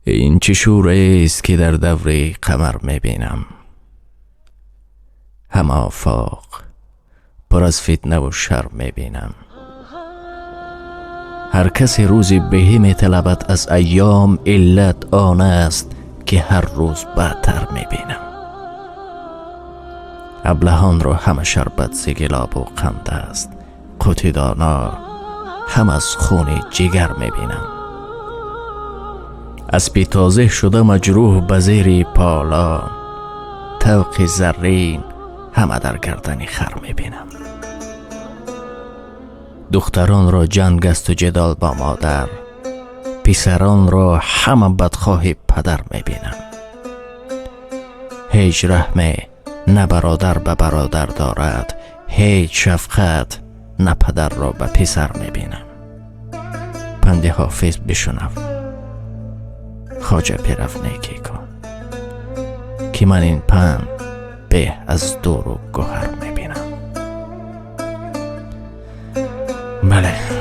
Ин чӣ шӯрест, ки дар даври қамар мебинам? Ҳама офоқ пур аз фитнаву шар мебинам. Ҳар касе рӯзе беҳӣ металабад аз айём, иллат он аст, ки ҳар рӯз бадтар мебинам. Аблаҳонро ҳама шарбат зи гилобу қанд аст, қути доно ҳам аз хуни ҷигар мебинам. Аспи тоза шуда маҷрӯҳ ба зери поло, тавқи заррин ҳама дар гардани хар мебинам. Духтаронро ҷанг асту ҷадал бо модар, писаронро ҳама бадхоҳи падар мебинам. Ҳеҷ раҳме на бародар ба бародар дорад, ҳеҷ шафқат на падарро ба писар мебинам. Панди Ҳофиз бишнав, хоҷа, пирав, некӣ кун, ки ман ин панд беҳ аз дуру гавҳар мебинам. Бале.